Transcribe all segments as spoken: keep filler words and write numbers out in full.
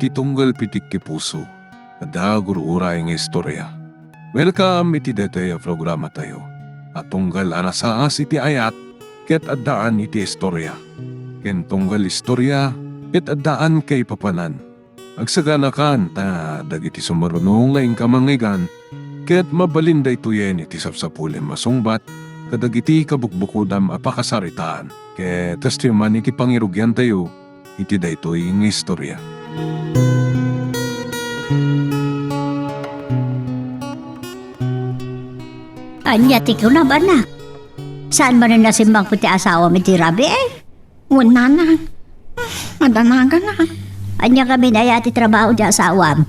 ti tunggal pitik ti puso, adda gur-uray nga istorya. Welcome iti daytoy a programatayo a tunggal a nasaas iti ayat ket addaan iti istorya, ken tunggal istorya ket addaan kaipapanan. Agsaganakan ta dagiti sumurunong nga inka mangngeggan ket mabalin daytoyen iti sapsapulem a sungbat kadagiti kabukbukodam a pakasaritaan. Ket kastoy man iti pangirugiantayo iti daytoy nga istorya. Ania ti kunam, anak? Saan manen a simmangpet ti asawam iti rabii? Wen, nanang. Madanaganak. Ania ngamin aya ti trabaho ti asawam?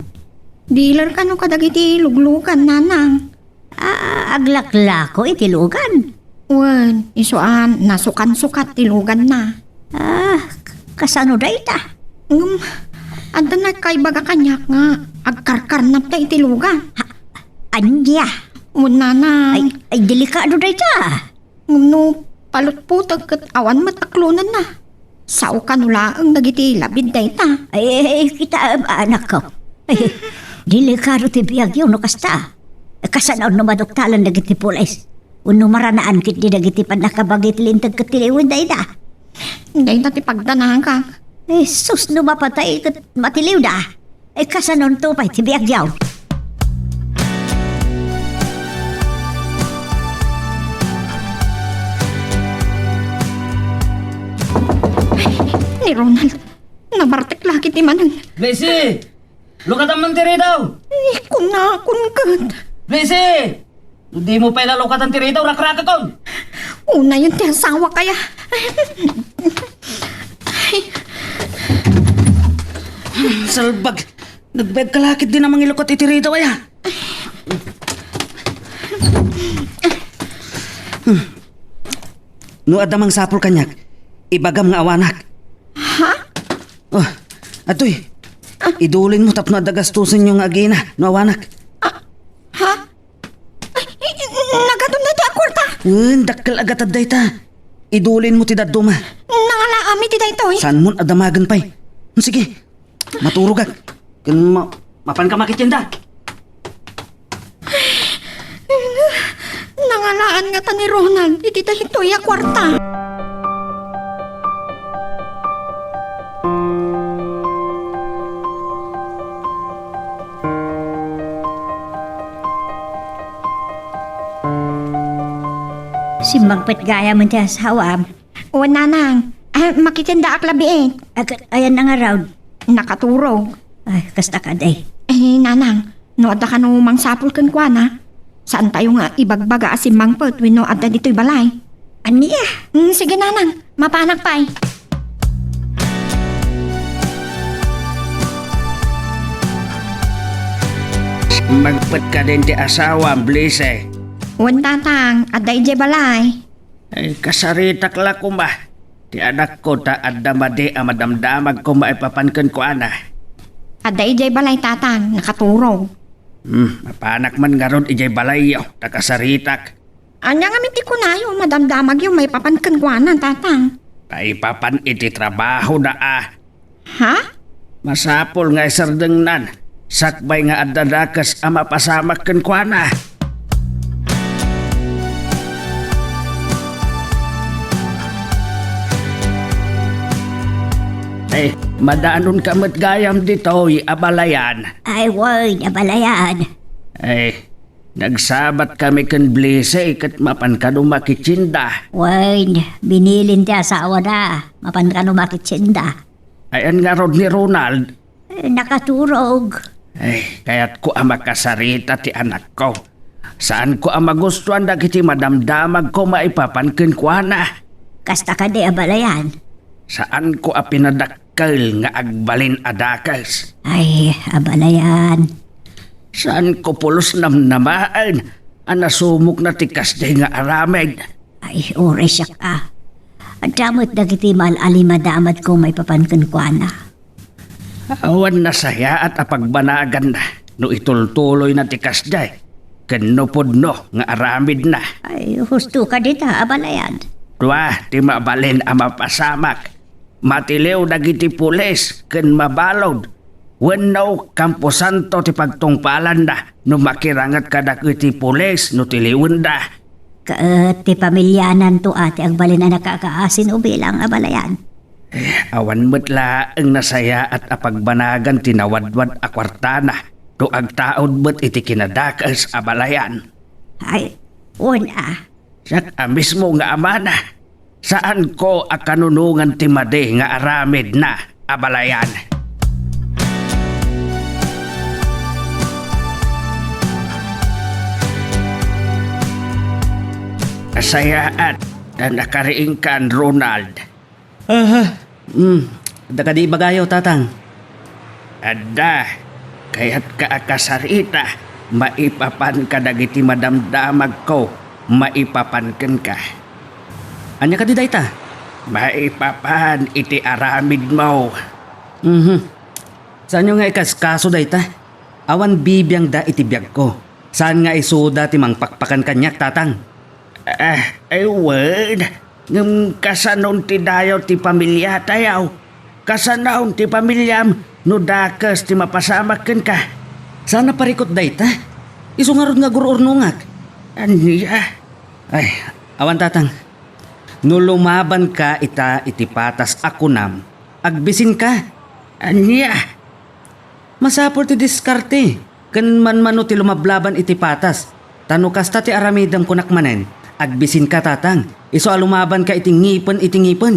Dealer kano kadagiti luglugan, nanang. Ah, aglaklako iti lugan? Wen, isu a nasukansukat ti luganna. Ah, kasano dayta? Ngem, adda nakaibaga kaniak nga agkarkarnapta iti lugan. Ha? Ania? Wen, nanang. Ay, ay, delikado dayta. Ngem no palutputek ket awan met a klonenna. Sao kano laeng dagiti labid dayta. Ay, ay, ay, kitaem, anakko. Ay, delikado ti biagyo no kasta. Kasano no maduktalan dagiti pulis? Wenno maranaan ketdi dagiti pannakabagi ti linteg ket tiliwen dayta? Dayta ti pagdanagak. Jesus, no mapatay ket matiliwda. Ay, kasanonto pay ti biagyo? Ni Ronald, nabartek la ket imanen. Blessy! Lukatan man ti ridaw! Ay, kunakon ket. Blessy! No dimo pay la lukatan ti ridaw, rakrakakon! Unayen ti asawak aya. Ay. Salbag! Nagbayag ka la ketdi a mangilukat iti ridaw aya. No adda mangsapul kaniak, ibagam nga awanak. Ha? Oh, atoy. Ah. Idulinmo tapno adda gastusenyo nga agina no awanak. Ah, ha? Ay, ay, nagadu dayta a kuarta. Wen, dakkel a gatad dayta. Idulinmo ti dadduma. Nangalaami ti daytoy. Saanmon a damagen pay. Sige, maturogak. Ken ma-, mapanka makitienda. Nangalaan ngata ni Ronald iti daytoy a kuarta. Simmangpet gayam ti asawam. O, nanang, ah, makitiendaak labiit. Ag-, ayan na nga raw. Nakaturog. Ay, kasta kadi. Eh, nanang, no adda kano mangsapul kenkuana, saantayo nga ibagbaga a simmangpet wenno adda ditoy balay? Ania? Mm, sige, nanang, mapanak pay. Simmangpet kadin ti asawam, Blessy? Wen, tatang, adda idiay balay. Ay, kasaritak la koma ti anakko ta adda madi a madamdamagko maipapan kenkuana. Adda idiay balay, tatang, nakaturog. Hmm, mapanak man ngarud idiay balayyo ta kasaritak. Ania ngamin ti kunayo, madamdamagyo maipapan kenkuana, tatang? Maipapan iti trabahona a. Ha? Masapul nga isardengnan, sakbay nga adda dakes a mapasamak kenkuana. Eh, madanonka met gayam ditoy, abalayan. Ay, wen, abalayan. Eh, nagsabat kami ken Blessy ket mapan kano makitienda. Wen, binilin ti asawana, mapan kano makitienda. Ayan ngarud ni Ronald? Eh, nakaturog. Ay, kayatko a makasarita ti anakko. Saanko a magustuan dagiti madamdamagko maipapan kenkuana. Kasta kadi, abalayan? Saanko a pinadakkel nga agbalin a dakes. Ay, abalayan. Saanko pulos namnamaen a nasumokna ti kasdi nga aramid. Ay, uray siak a. Adda met dagiti mal-, alimadamagko maipapan kenkuana. Awan nasayaat a pagbanaganna no itultuloyna ti kasdi, ken no pudno nga aramidna. Ay, husto ka dita, abalayan. Dua ti mabalin a mapasamak. Matiliw dagiti pulis ken mabalud. Wenno kamposanto ti pagtungpalanna no makiranget kadagiti pulis no ti liwenda. Ket ti pamiliananto a ti agbalin a nakaagaasin o bilang, abalayan. Eh, awan met laeng nasayaat a pagbanagan ti nawadwad a kuartana no agtaud met iti kinadakes, abalayan. Ay, wen a. Siak a mismo nga amana. Saanko a kanunongan ti madi nga aramidna, abalayan. Nasayaat ta nakariingkan, Ronald. Aha. Hmm. Adda kadi ibagayo, Tatang? Adda. Kayatka a kasarita maipapan kadagiti madamdamagko maipapan kenka. Ania kadi dayta? Maipapan iti aramidmo. Mhm. Saanyo nga ikaskaso dayta? Awan bibiangda iti biagko. Saan nga isuda ti mangpakpakan kaniak, Tatang? Ah, ay, wen. Ngem kasanon ti dayaw ti pamiliatayo? Kasanon ti pamiliam no dakes ti mapasamak kenka? Saan a parikut dayta? Isu ngarud nga agur-urnongak. Ania? Ay, awan, Tatang. No lumabanka ita iti patas a kunam, agbisinka. Ania? Masapul ti diskarte ken manmano ti lumablaban iti patas. Ta no kasta ti aramidem, kunak manen, agbisinka, Tatang, isu a lumabanka iti ngipen iti ngipen.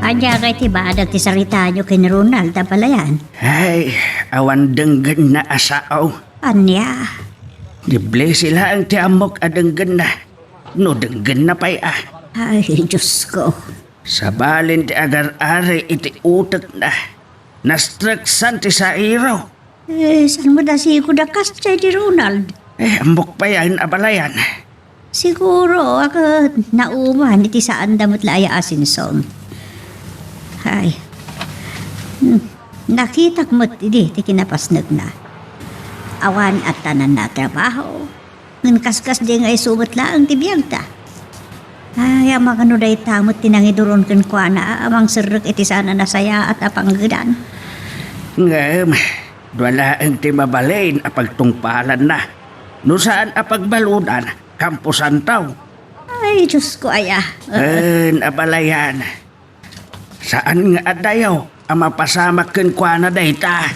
Ania ngay ti badag ti saritayo ken Ronald, abalayan? Ay, awan denggenna a sao. Ania? Ni Blessy laeng ti ammok a denggenna. No denggenna pay a. Ay, Diosko. Sabalen ti agar-ari iti utekna. Nastreksan ti sairo. Eh, saan met a sigud a kasdiay di Ronald? Eh, ammok pay a, abalayan. Siguro, a ket nauman iti saanda met la aya a singsong. Ay. Hmm. Nakitak met idi ti kinapasnekna. Awan adtananna a trabaho. Ngem kaskas di nga isu met laeng ti biagda. Ay, amangan no dayta met ti nangiduron kenkuana a mangserrek iti saan a nasayaat a panggedan. Ngem, dua laeng ti mabalin a pagtungpalanna. No saan a pagbaludan, kamposanto. Ay, Diosko aya. Wen, abalayan. Saan nga adayo a mapasamak kenkuana dayta.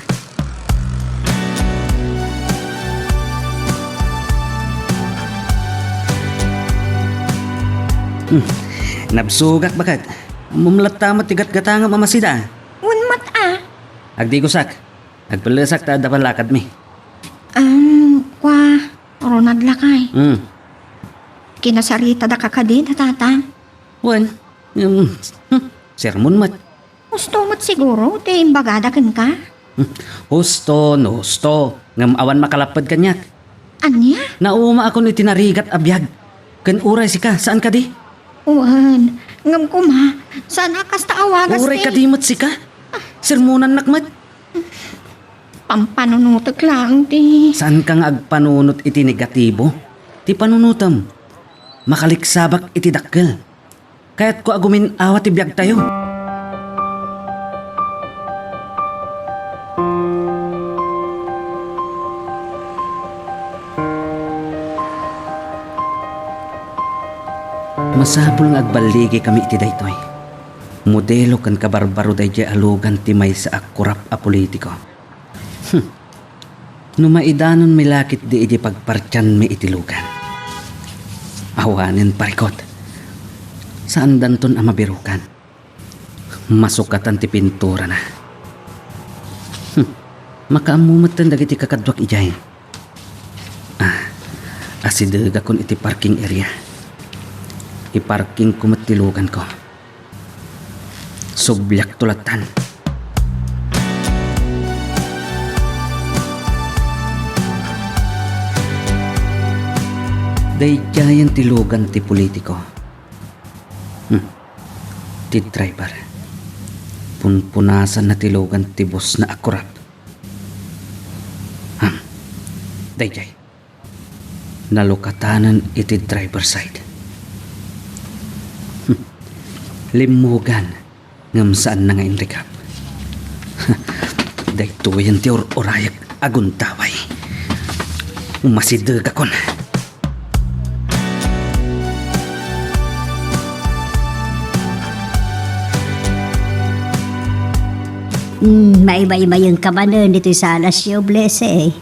Hmm. Nabsogak, baket. Ammom latta met ti gatgatangam a masida. Wen met a. Agdigosak. Agpellesak ta adda pallakadmi. Am, kua, Ronald lakay. Hmm. Kinasaritada ka kadi, Tatang? Wen, um, hmm, sermon met. Husto met siguro ti imbagada kenka? Hmm, husto no husto, ngem awan makalapped kaniak. Ania? Naumaakon iti narigat a biag. Ken uray sika, saan kadi? Wen, ngem koma, saan a kasta a wagas ti... Uray kadi met sika? Sermonannak met. Pampanunotek laeng ti... Saanka nga agpanunot iti negatibo? Ti panunotem, makaliksabak iti dakkel. Kayatko a gumin-awa ti biagtayo. Masapul nga agballigikami iti daytoy. Modelo ken kabarbaro daydiay a lugan ti maysa a kurap a politiko. Hmm. No maidanonmi la ketdi idi pagpartianmi iti lugan. Awanen parikut. Saandanton a mabirukan. Masukatan ti pinturana. Hmm. Makaammo metten dagiti kakaduak idiay. Ah, asidegakon iti parking area. Iparkingko met ti luganko. Subliakto lattan. Daydiayen ti lugan ti politiko. Hmm. Ti driver. Punpunasanna ti lugan ti busna a kurap. Hmm. Daydiay. Nalukatanen iti driver side. Limmugan, ngem saanna nga inrikap. Daytoyen ti ur-urayek a gundaway. Umasidegakon. Hmm, maibaybayengka manen ditoy salasyo, Blessy.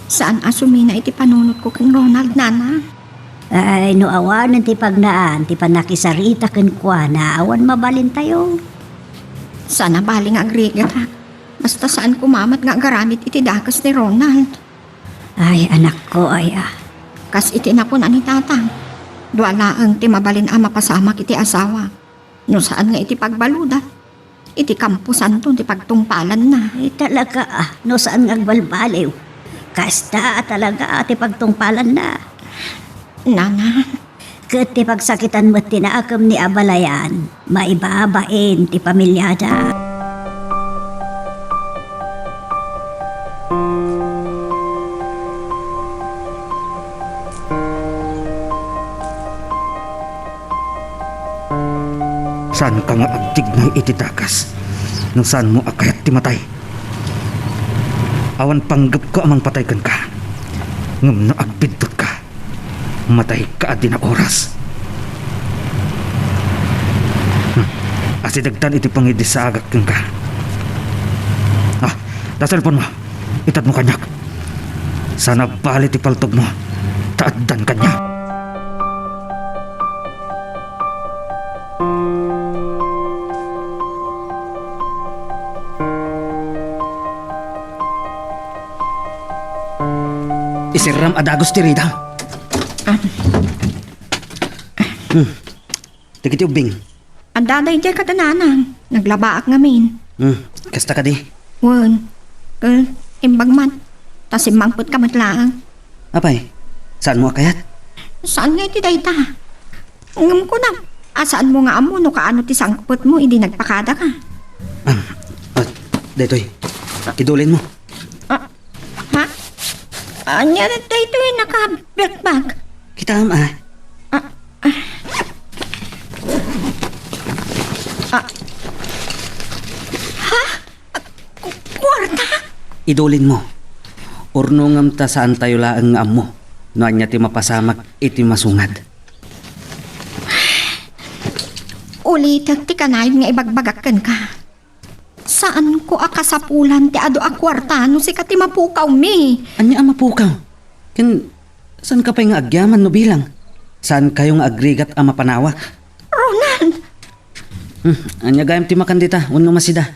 Saan a sumina iti panunotko ken Ronald, Nana. Ay, no awanen ti pagnaan ti pannakisarita kenkuana, awan mabalintayo. Saan a bali nga agrigatak. Basta saan koma met nga agaramid iti dakes ni Ronald. Ay, anakko, ay, ah. Kas iti nakuna ni Tatang, dua laeng ti mabalin a mapasamak iti asawa. No saan nga iti pagbaluda, iti kamposanto ti pagtungpalanna. Ay, talaga, ah, no saan nga agbalbaliw. Kasta a talaga ti pagtungpalanna. Nana. Ket ti pagsakitan met ti nakem ni abalayan, maibabain ti pamiliada. Saanka nga agtignay iti dakes no saanmo a kayat ti matay. Awan panggepko a mangpatay kenka. Ngem no agbiddutka, matayka a dina oras. Hmm. Asidegtan iti pangidisaagak kenka. Ah, ta cellphone mo. Itedmo kaniak. Saan a bali ti paltogmo, ta addan kaniak. Isirram a dagus ti ridaw. Ah. Hmm. Dagiti ubbing. Adda daydiay kada nanang. Naglabaak ngamin. Hmm, kasta kadi? Wen. Ket imbag man. Ta simmangpetka met laeng. Apay, saanmo a kayat? Saan nga iti dayta? Ngem kunam, a saanmo nga ammo no kaano ti sangpetmo idi nagpakadaka? Ah, ah, daytoy. Idulinmo. Ah, Ha? Ania daytoy naka-black bag? Kitaem, ah. Ah, ah. Ah. Ha? Ku-, kuarta? Idulinmo. Urnongem ta saantayo laeng nga ammo no ania ti mapasamak iti masungad. Ulitek ti kanayon nga ibagbagak kenka. Saanko a kasapulan ti adu a kuarta no sika ti mapukawmi. Ania a mapukaw? Ken saanka pay nga agyaman no bilang? Saankayo nga agrigat a mapanawak? Ronald! Hmm, ania gayam ti makan dita wenno masida?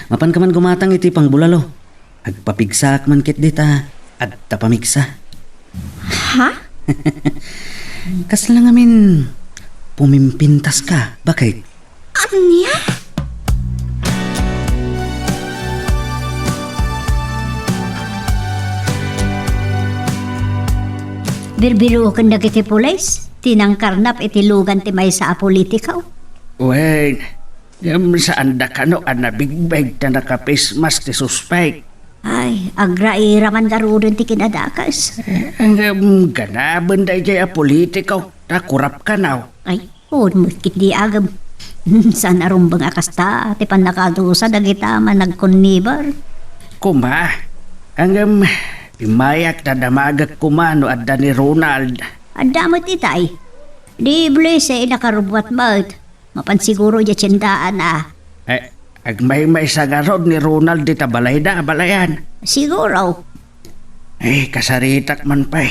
Mapanka man gumatang iti pangbulalo. Agpapigsaak man ketdi ta adda pamigsa. Ha? Kasla ngamin pumimpintaska, baket? Ania? Birbiroken dagiti pulis ti nangkarnap iti lugan ti maysa a politiko. Wen, ngem saanda kano a nabigbeg ta naka-face mask ti suspek? Ay, agraira man garuden ti kinadakes. Eh, ngem ganaben daydiay a politiko ta kurap kano. Ay, Wen met ketdi agem. Saan a rumbeng a kasta ti pannakadusa dagita managkonnibar. Koma, ngem immayak ta damagek koma no adda ni Ronald. Adda met itay. Di Blessy nakarubbuat met. Mapan siguro idiay tiendaan a. Eh, agmaymaysa ngarud ni Ronald dita balayda a balayan. Siguro. Eh, kasaritak man pay.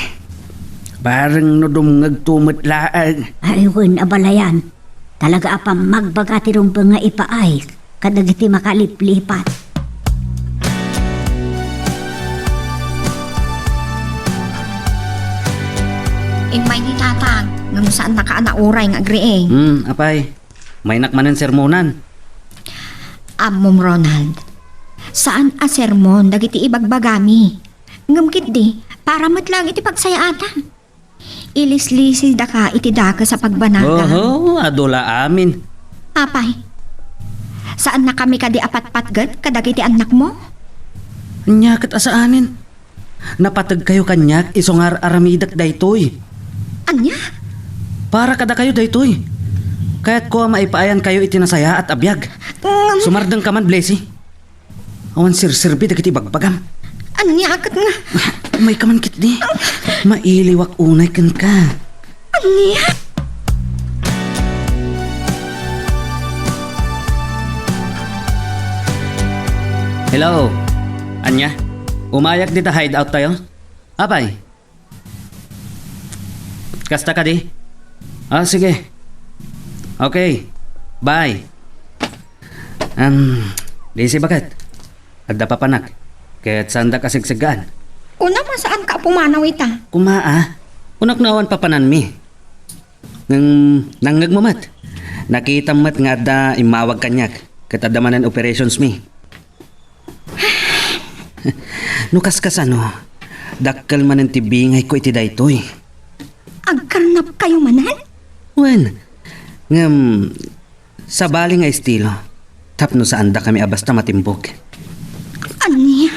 Bareng no dumngegto met laeng. Ay, wen a balayan. Talaga a pammagbaga ti rumbeng nga ipaay kadagiti makaliplipat. Immay ni Tatang, ngem saannaka a nauray nga agriing. Hmm, apay. Maynak manen sermonan. Ammom, Ronald, saan a sermon dagiti ibagbagami. Ngem ketdi, para met laeng iti pagsayaatan. Ilislisidaka iti dakes a pagbanagan. Oho, adu la amin. Apay, saannakami kadi a patpatget kadagiti annakmo? Ania ket a saanen? Napategkayo kaniak isu nga ar-aramidek daytoy. Ania? Para kadakayo daytoy. Kayatko a maipaayankayo iti nasayaat a biag. Ngem sumardengka man, Blessy. Awan serserbi dagiti bagbagam. Ania ket nga? Umayka man ketdi. Mailiwak unay kenka. Ania? Hello. Ania? Umayak dita hideout tayo? Apay? Kasta kadi? Ah, sige. Okay. Bye. Um, Blessy, baket? Adda papanak. Ket saandak a segseggaan. Unam a saanka a pumanaw ita. Kumaa, unak no awan papananmi. Ngem nangngegmo met. Nakitam met nga adda immawag kaniak, ket adda manen operationsmi. No kaskasano, dakkel manen ti bingayko iti daytoy. Agkarnapkayo manen? Wen, ngem sabali nga estilo, tapno saandakami a basta matimbog. Ania?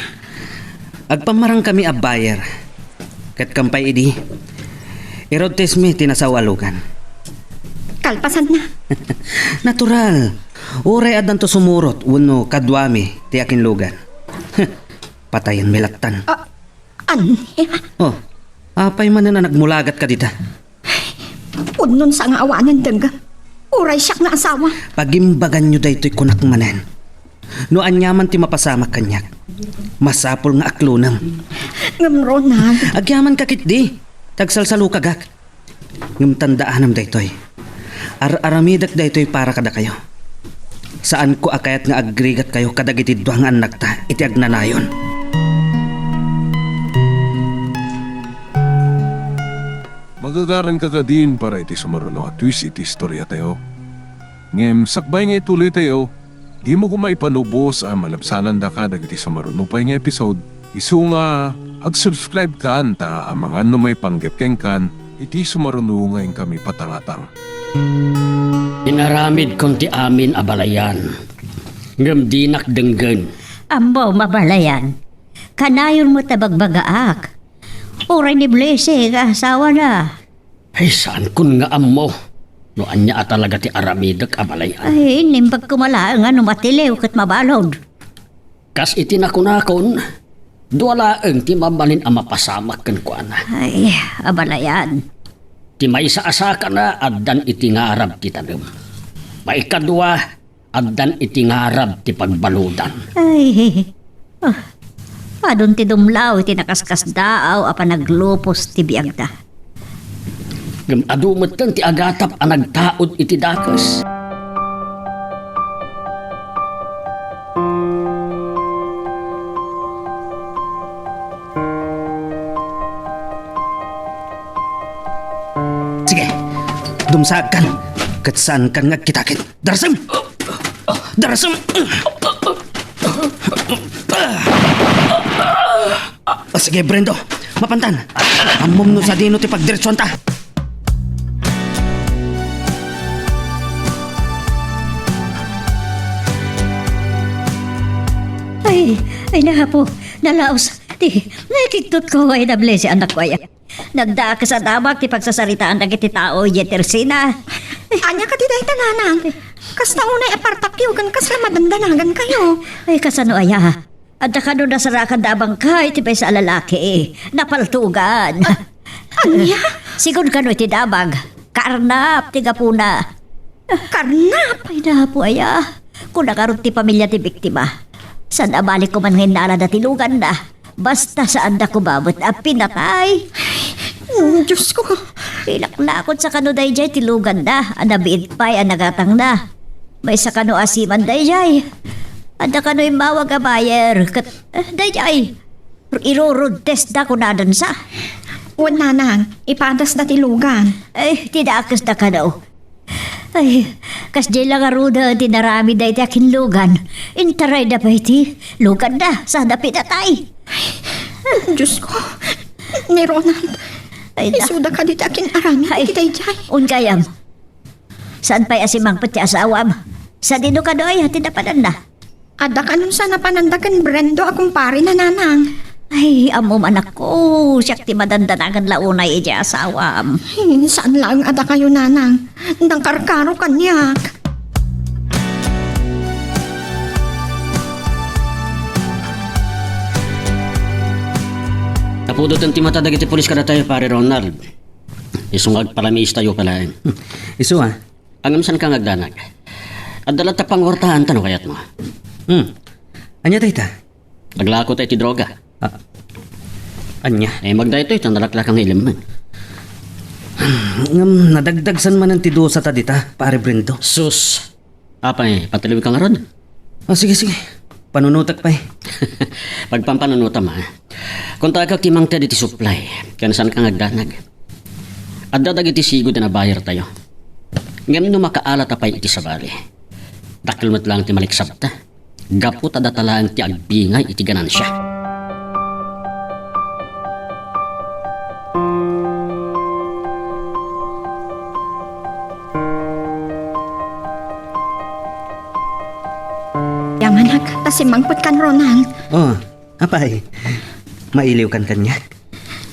Agpammarangkami a buyer. Ket kampay idi, i-road testmi ti nasao a lugan. Kalpasanna. Natural. Uray addanto sumurot wenno kaduami ti akinlugan. Patayenmi lattan. Ah, ania? Oh, apay manen a nagmulagatka dita? Pudno sa nga awanen dengga. Uray siak nga asawa. Pagimbaganyo daytoy kunak manen. No aniaman ti mapasamak kaniak, masapul nga aklonem. Ngem, Ronald. Agyamanka ketdi. Tagsalsalukagak. Ngem tandaanam daytoy. Ar-aramidek daytoy para kadakayo. Saanko a kayat nga agrigatkayo kadagiti dua nga annakta iti agnanayon. Magagaranka kadin para iti sumaruno a twist iti istoriatayo. Ngem sakbay nga ituloytayo, dimo koma ipanubos a malabsanandaka dagiti sumaruno pay nga episode, isu nga ag-subscribe kan ta amangan no maipanggep kenkan iti sumaruno nga inkami patangatang. Inaramidkon ti amin a balayan, ngem dinak denggen. Ammom a balayan, kanayon met a bagbagaak. Uray ni Blessy nga asawana. Ay, saankon nga ammo no ania a talaga ti aramidek a balayan. Ay, inimbag koma laeng a no matiliw ket mabalud. Kas iti nakunakon, dua laeng ti mabalin a mapasamak kenkuana. Ay, a balayan. Ti maysa a sakana, addan iti ngarab ti tanem. Maikadua, addan iti ngarab ti pagbaludan. Ay, ah, adun ti dumlaw iti nakaskasdaaw a panaglupos ti biagda. Ngem adu metten ti agatap a nagtaud iti dakes. Sige, dumsaagkan, ket saankan nga agkitaket. Darasem! Darasem! Ah, sige, Brendo. Mapantan. Ammom no sadino ti pagdiretsuanta. Ay, ay, napo. Nalaos. Ti, nakiktot ko, ay, na-bless, anak ko, ay. Nagdakes a damag ti pagsasaritaan dagiti tao idiay tersina. Ania kadi dayta, nanang? Kasta unay a partakyo ken kasla madandanagankayo. Ay, kasano aya? Adda kano nasarakan da a bangkay ti maysa a lalaki. Napaltugan. Ah, ania? Sigun kano iti damag, kaarnap ti gapuna. Kaarnap? Ay, napo aya. Kuna ngarud ti pamilia ti biktima. Saan a balik ko man nga innalada ti luganna. Basta saanda koma met a pinatay. Mm, Diyos ko. Ilaklakod sa kano dayjay ti luganna a nabiit pay a nagatangna. Maysa kano a siman dayjay. Adda kano immawag a buyer ket, eh, dayjay. Iro-road test da kunadansa. Wen, nanang, ipadasda ti lugan. Ay, ti dakesda kano. Ay, kasdiay la ngaruden ti naramidda iti akinlugan. Intarayda pay ti luganda, sada pinatay. Diyos ko, ni Ronald, ay, da. Isuda kadi ti akin-aramid iti dayjay. Unkayam. Saan pay a simangpet ti asawam? Sadino kano aya ti napananna? Adda kano sa napananda ken Brendo a kumparena, nanang. Ay, ammom, anakko, siak ti madandanagan la unay idiay asawam. Ay, saan laeng a dakayo, nanang. Nakarkaro kaniak. Napudoten ti mata dagiti pulis kadatayo, Pare Ronald. Isu nga agpalamiistayo pay laeng. Isu, a? Ngem saanka nga agdanag. Adda latta pangwartaanta no kayatmo. Hmm. Ania dayta? Aglako tayo ti droga. Ah. Ania? Eh, magdaytoy, ta nalaklaka nga ilemmeng. Ngem nadagdagsan manen ti dusata dita, Pare Brendo. Sus! Apay, patiliwka ngarud? Ah, sige, sige. Panunotek pay. Pagpampanunotam, a. Kontakak ti mangted iti supply, ken saanka nga agdanag. Adda dagiti sigud a nabayartayo. Ngem no makaalata pay iti sabali, dakkel met laeng ti maliksabta. Gapu ta data laeng ti agbingay iti ganansia. Yamanak, ta simmangpetkan, Ronald. Oh, apay, mailiwkan kaniak?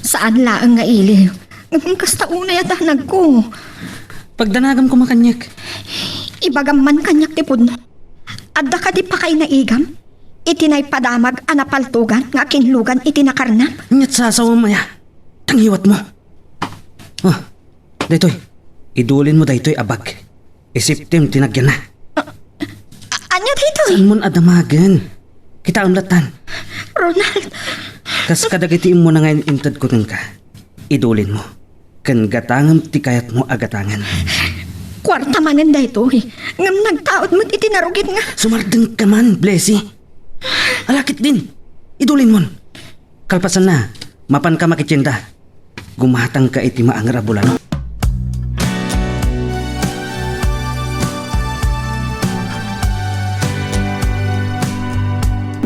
Saan laeng nga iliw. Ngem kasta unay a danagko. Pagdanagam koma kaniak. Ibagam man kaniak ti pudno. Adda kadi pakainaigam iti naipadamag a napaltogan nga akinlugan iti nakarnam? Ket sasawem aya. Tangiwatmo. Oh, daytoy. Idulinmo daytoy a bag. Isiptem ti nagyana. A-, ania daytoy? Saanmon a damagen. Kitaem lattan. Ronald. Kas kadagiti immuna nga in-intedko kenka, idulinmo. Ken gatangem ti kayatmo a gatangen. Kuarta manen daytoy. Ngem nagtaud met iti narugit nga. Sumardengka man, Blessy. Ala ketdin. Idulinmon. Kalpasanna, mapanka makitienda. Gumatangka iti maanger a bulano.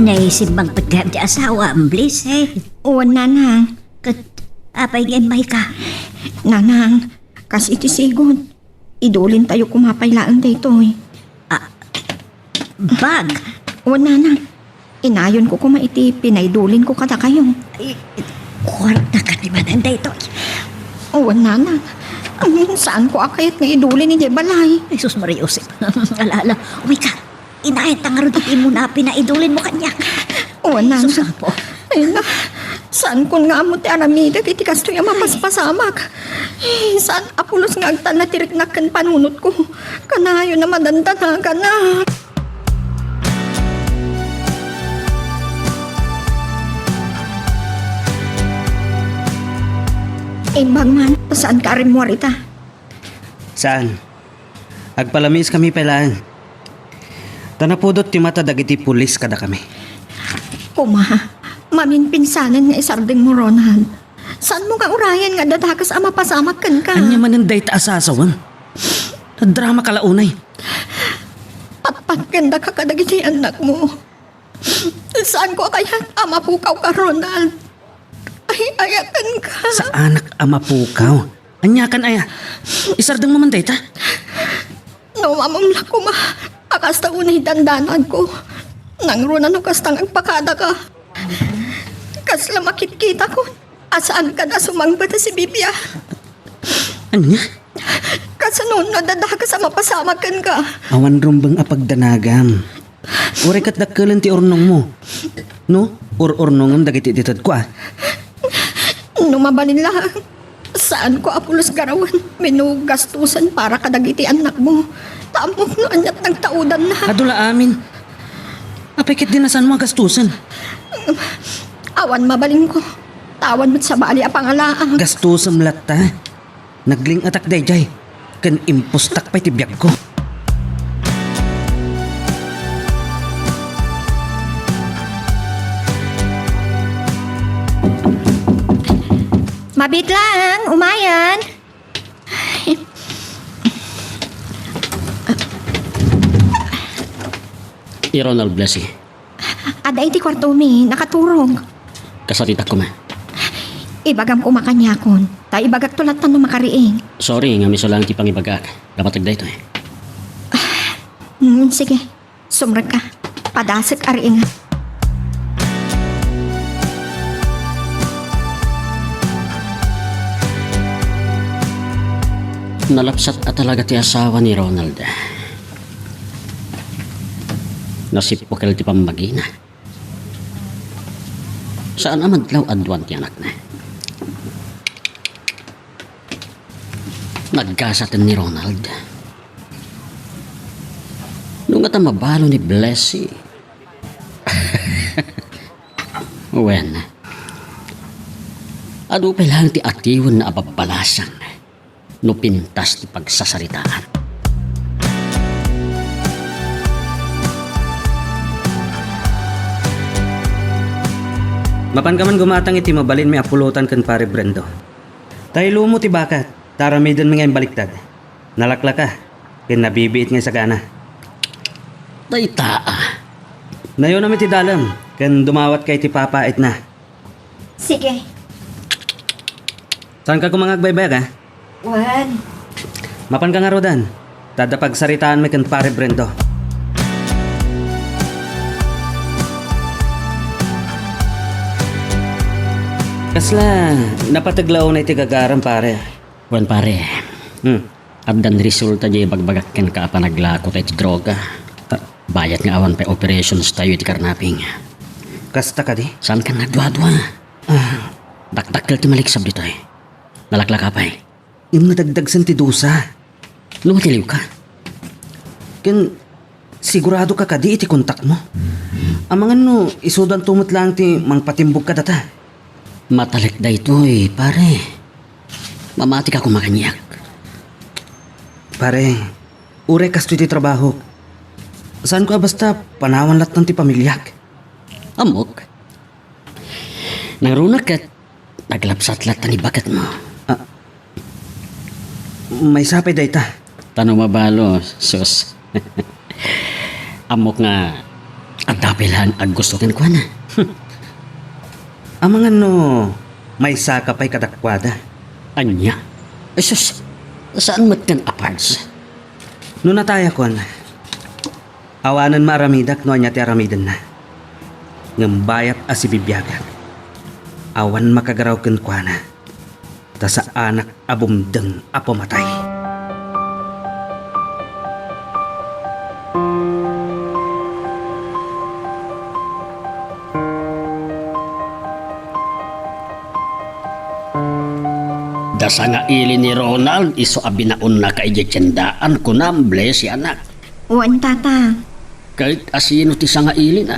Naisimmangpet gayam ti asawam, Blessy. Wen, nanang. Ket apay nga immayka? Nanang, kas iti sigud, idulintayo koma pay laeng daytoy. Ah, bag? Wen, nanang. Inayonko koma iti pinaidulinko kadakayo. Ay, kuarta kadi manen daytoy. Wen, nanang. Saanko a kayat nga idulin idiay balay. Ay, sus, Maria Josep. Ala, ala. Umika. Inayonta ngarud iti immuna a pinaidulinmo kaniak. Wen, nanang. Sus, Apo. Ay, na. Saankon nga ammo ti aramidek iti kastoy a mapaspasamak. Ay, saan a pulos nga agtalna ti riknak ken panunotko. Kanayon a madandanagan. Imbag man, saanka a rimmuar ita? Saan. Agpalamiiskami pay laeng. Ta napudot ti mata dagiti pulis kadakami. Koma, maminpinsanen nga isardengmo, Ronald. Saanmo nga urayen nga adda dakes a mapasamak kenka? Ania manen dayta a sasawem? Nadramaka la unay. Patpatkendaka kadagiti annakmo. Saanko a kayat a mapukawka, Ronald. Ay, ayatenka. Saanak a mapukaw. Aniakan aya? Isardengmo man dayta? No mamumlak koma a kasta unay dandanagko, nangruna no kasta nga agpakadaka. Kasla makitkitakon a saankan a sumangpet a si Bibia. Ania? Kasano no adda dakes a mapasamak kenka? Awan rumbeng a pagdanagam. Uray ket dakkelen ti urnongmo. No, ur-urnongem dagiti itedko, a. No mabalin laeng, saanko a pulos garawen wenno gastosen para kadagiti annakmo. Ta ammok no aniat nagtaudanna. Adu la amin. Apay ketdi a saanmo a gastosen? Awan mabalinko. Ta awan met sabali a pangalaak. Gastosem latta. Nagling-etak daydiay, ken impostak pay ti biagko. Mabiit laeng, umayen. Ni Ronald, Blessy. Adda iti kuartomi, nakaturog. Kasaritak koma. Ibagam koma kaniakon, ta ibagakto latta no makariing. Sorry, ngem isu laeng ti pangibagak. Dapat daytoy. Hmm, sige. Sumrekka. Padasek a riinga. Nalapsat a talaga ti asawa ni Ronald. Nasippukel ti pammagina. Saan a madlaw-aduan ti anakna. Naggasaten ni Ronald. No ngata mabalo ni Blessy. Wen, adu pay laeng ti atiwenna a babbalasang no pintas ti pagsasaritaan. Mapanka man gumatang iti mabalinmi a pulotan ken Pare Brendo. Ta ilumo ti bakat, ta aramidenmi nga imbaliktad. Nalaklaka, ken nabibiit nga isagana. Dayta a. Nayonam iti dalem, ken dumawatka iti papaitna. Sige. Saanka koma nga agbaybayag, a? Wen. Mapanka ngaruden, ta adda pagsaritaanmi ken Pare Brendo. Kasla napateg la unay ti gagaram, pare? Wen, pare. Hmm. Addan resulta diay bagbagak kenka a panaglako ta iti droga. Ta bayat nga awan pay operations tayo iti karnaping. Kasta kadi? Saanka nga agduadua? Ah. Dakdakkel ti maliksab ditoy. Nalaklaka pay. Ngem nadagdagsen ti dusa. No matiliwka? Ken siguradoka kadi iti kontakmo? Amangan no isudanto met laeng ti mangpatimbog kadata? Matalek daytoy, pare. Mamatika koma kaniak. Pare, uray kastoy ti trabahok. Saanko a basta panawan lattan ti pamiliak. Ammok. Nangruna ket naglapsat latta ni baketmo. Ah, maysa pay dayta. Ta no mabalo, sus. Ammok nga adda pay laeng aggusto kenkuana. Amangan no maysaka pay kadakuada. Ania? Sus, saan met ken a parts? No natayakon, awanen maaramidak no ania ti aramidenna. Ngem bayat a sibibiagak, awan makagaraw kenkuana, ta saanak a bumdeng a pamatay. Dasa nga ili ni Ronald, isu a binaonnaka idiay tiendaan, kunam, Blessy, anak. Wen, tata. Ket asino ti sangailina?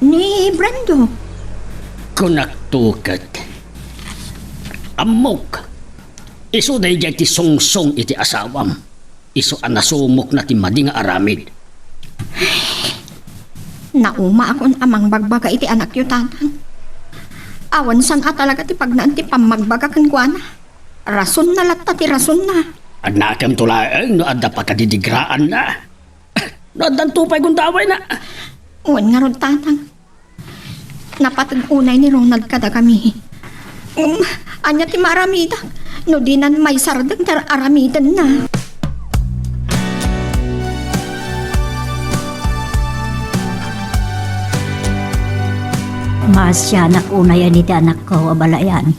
Ni Brando. Kunakto ket. Ammok, isu daydiay ti sungsong iti asawam. Isu a nasumokna ti madi nga aramid. Naumaakon a mangbagbaga iti anakyo, tatang. Awan saan a talaga ti pagnaan ti pammagbaga kenkuana. Rasonna latta ti rasonna. Annakemto laeng no adda pakadidigraanna. No addanto pay gundawayna. Wen ngarud, tatang. Napateg unay ni Ronald kadakami. Um, ania ti maaramidak no dinan maisardeng ti aramidenna? Maasianak unayen iti anakko, abalayan.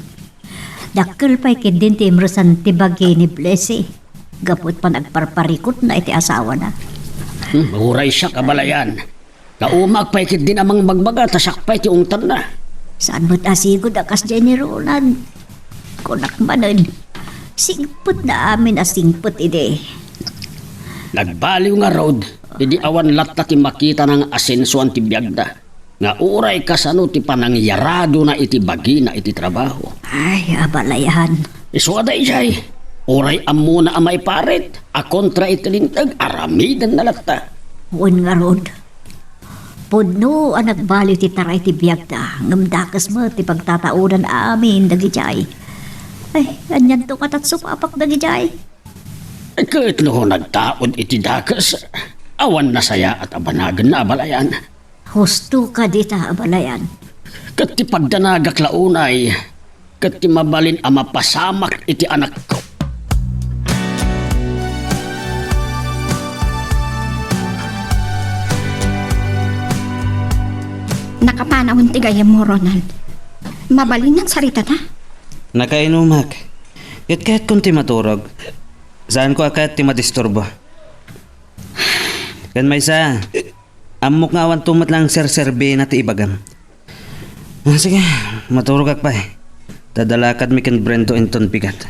Dakkel pay ketdin ti imresan ti bagi ni Blessy gapu iti panagparparikutna iti asawana. Hmm, uray siak, abalayan. Naumaak pay ketdin a mangbagbaga ta siak pay ti ungtanna. Saan met a sigud a kasdiay ni Ronald? Kunak manen, singpetna amin a singpet idi. Nagbaliw ngarud, idi awan latta ti makitana nga asensoan ti biagda. Nga uray kasano ti panangyaradona iti bagina iti trabaho. Ay, abalayan. Isu a daydiay, uray ammona a maiparit a kontra iti linteg, aramidenna latta. Wen ngarud, pudno a nagbaliw ti taray ti biagda, ngem dakes met ti pagtataodan amin dagidiay. Ay, anianto nga tat supapak dagidiay? Ket no nagtaud iti dakes, awan nasayaat a banagenna, abalayan. Husto ka dita, abalayan. Ket ti pagdanagak la unay, ket ti mabalin a mapasamak iti anakko. Nakapanawen ti gayyemmo, Ronald. Mabalin nga saritata? Nakainumak. Ket kayatkon ti maturog. Saanko a kayat ti madisturbo. Ken maysa, ammok nga awanto met laeng serserbina ti ibagam. Ah, sige, maturogak pay. Ta adda lakadmi ken Brendo inton bigat.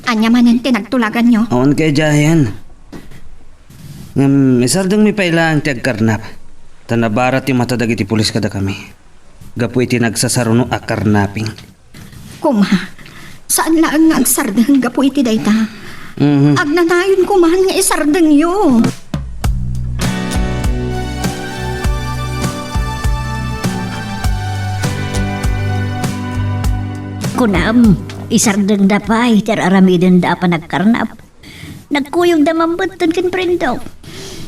Ania manen ti nagtulaganyo? Awan kay diayen. Ngem isardengmi pay laeng ti agkarnap. Ta nabara ti mata dagiti pulis kadakami gapu iti nagsasaruno a karnaping. Koma, saan laeng nga agsardeng gapu iti dayta. Mhm. Agnanayon koman nga isardengyo. Kunam, isardengda pay ti ar-aramidenda a panagkarnap. Nagkuyogda mambetten ken Brendo.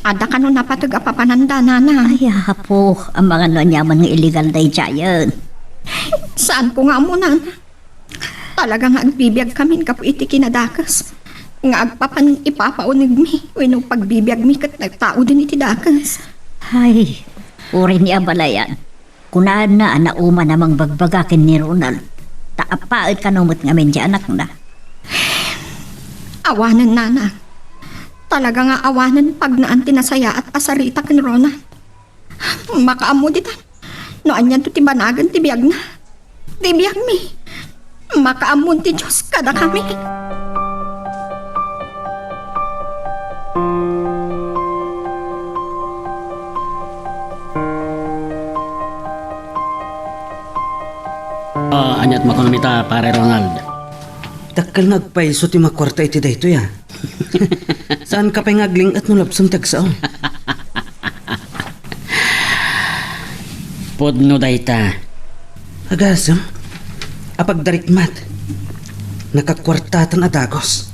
Adda kano napateg a papananda, nana? Ay, apo, amangan no aniaman nga illegal daydiayen. Saanko nga ammo, nana. Talaga nga agbibiagkamin gapu iti kinadakes nga agpapan ipapaunegmi wenno pagbibiagmi ket nagtauden iti dakes. Ay, uray ni abalayan. Kunana a nauman a mangbagbaga ken ni Ronald, ta appaet kano met ngamin ti anakna. Awanen, nana. Talaga nga awanen pagnaan ti nasayaat a sarita ken Ronald. Makaammo ditan no anianto ti banagen ti biagna. Ti biagmi, makaammo ti Dios kadakami. Ah, aniat makunam ita, Pare Ronald? Dakkel nga agpayso ti makuarta iti daytoy, a. Saanka pay nga agling-et no labsem ti agsao? Pudno dayta. Agasem, apagdarikmat. Nakakuartatan a dagus.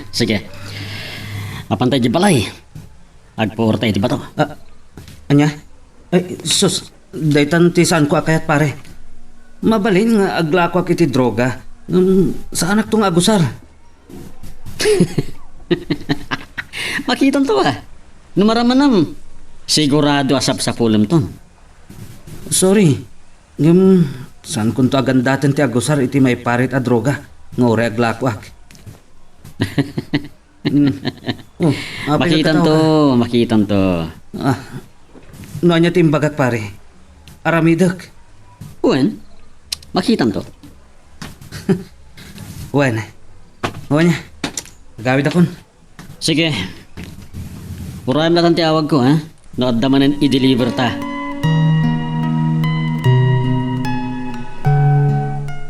Sige. Mapantay di balay. Agpuor ta iti bato. Ah, ania? Ay, sus, daytan ti saanko a kayat, pare. Mabalin nga aglakoak iti droga, ngem saanakto nga agusar. Makitanto, a. No maramanam, sigurado a sapsapulemton. Sorry, ngem saankonto a gandaten ti agusar iti maiparit a droga nga uray aglakoak. Mm. Oh, apay nagkataoka? Makitanto, makitanto. Ah, no ania ti imbagak, pare? Aramidek. Wen, makitanto. Wen. Wen, agawidakon. Sige. Urayem laeng ti awagko, ha? No adda manen i-deliver ta.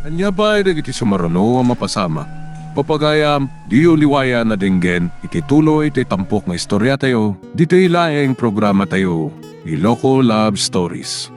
Ania pay dagiti sumaruno a mapasamak? Papagayam, diyo liwayan a denggen iti tuloy ti tampok nga istoriatayo, ditoy laeng programatayo, Iloko Love Stories.